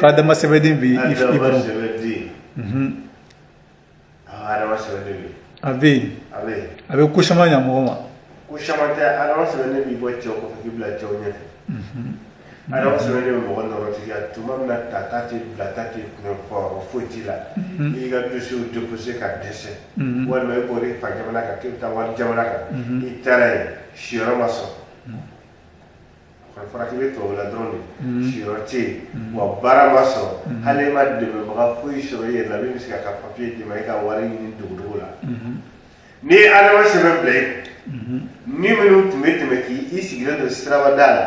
Ka Adama sɛbɛnden bɛ i bolo. Adama sɛbɛnden bɛ A bɛ yen. A bɛ yen. A bɛ ko caman ɲa mɔgɔ ma. Ko caman tɛ. Adama sɛbɛnden b'i bɔ cɛw kɔfɛ k'i bila cɛw ɲɛfɛ. Adama sɛbɛnden bɛ mɔgɔ nɔrɔtigiya tuma min na, tata tɛ, bilata tɛ, kunfɔ foyi t'i la, i y'i ka dossier déposé ka dɛsɛ, walima i bɔra i fa jamana kan k'i bɛ taa wali jamana kan, i taara yen, siyɔrɔ ma sɔrɔ. A kɔni fɔra k'i bɛ tubabu la dɔrɔn de, siyɔrɔ tɛ yen, wa baara ma sɔrɔ, hali e ma dɛmɛbaga foyi sɔrɔ i yɛrɛ la min bɛ se ka papier d'i ma, i ka wari ɲini dogodogo la. N'i ye Adama sɛbɛn bila i kun, ni minnu tun bɛ tɛmɛ k'i sigilen to sirabada la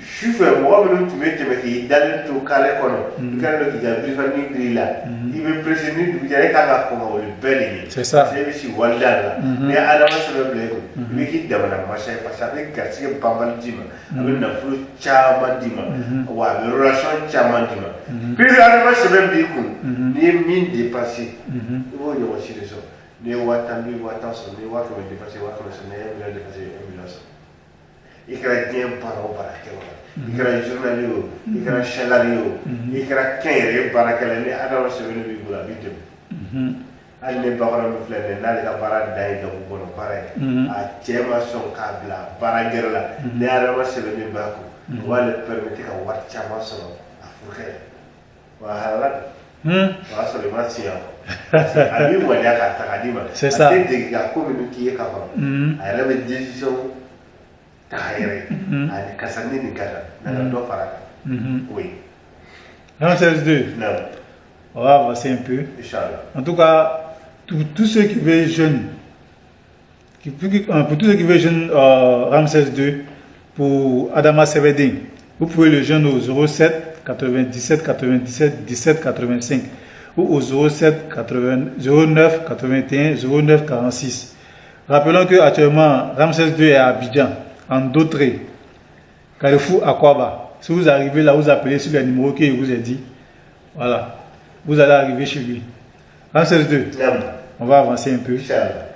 sufɛ, mɔgɔ minnu tun bɛ tɛmɛ k'i dalen to carré kɔnɔ, i ka dɔn k'i ka birifani biri i la, i bɛ pressé, ni dugu jɛra, e kan ka kɔn ka olu bɛɛ de ɲɛ. C'est ça. Parce que e bɛ si walida la. N'i ye Adama sɛbɛn bila i kun, i bɛ k'i damana masa ye, parce que a bɛ garisɛgɛ banbali d'i ma, a bɛ nafolo caman d'i ma, wa a bɛ relation caman d'i ma. Plus Adama sɛbɛn b'i kun, n'i ye min dépensé, i b'o ɲɔgɔn si de sɔrɔ. N'i ye 10 000 dun, i ye 10 000 sɔrɔ. N'i ye 100 000 dépensé, 100 000 sɔrɔ. N'i ye 1 million dépensé, 1 million sɔrɔ. I kɛra diɲɛ baara o baara kɛbaga, i kɛra journalier o, i kɛra salarié o, i kɛra kɛnyɛrɛye baarakɛla, ni Adama sɛbɛnni b'i bolo, a b'i dɛmɛ. Hali ni bakɔrɔ min filɛ nin ye, n'ale ka baara dan ye gabu kɔnɔ baara ye, a cɛ ma sɔn k'a bila baara gɛrɛ la, ni Adama sɛbɛnni b'a kun, o b'ale permettre ka wari caman sɔrɔ a furukɛ ye, wa halala don. O y'a sɔrɔ i ma siɲɛ, a b'i waleya k'a ta k'a d'i ma. C'est ça. A tɛ degi ka ko minnu k'i ye ka kɔrɔ, a yɛrɛ bɛ décision ta a yɛrɛ ye. Ani karisa, ni nin ka kan na, ka dɔ fara a kan, oui. Ramsès 2, Non. on va avancer un peu. Inchallah. En tout cas, tous ceux qui veulent joindre, pour tous ceux qui veulent joindre Ramsès 2 pour Adama Sɛbɛden, vous pouvez le joindre au 07 97 97 17 85 ou au 07 80 09 81 09 46. Rappelons que actuellement Ramsès 2 est à Abidjan, en Dautré, Carrefour Akwaba. Si vous arrivez là, vous appelez sur le numéro que je vous ai dit. Voilà. Vous allez arriver chez lui. Ramsès 2, Non. on va avancer un peu. Inchallah.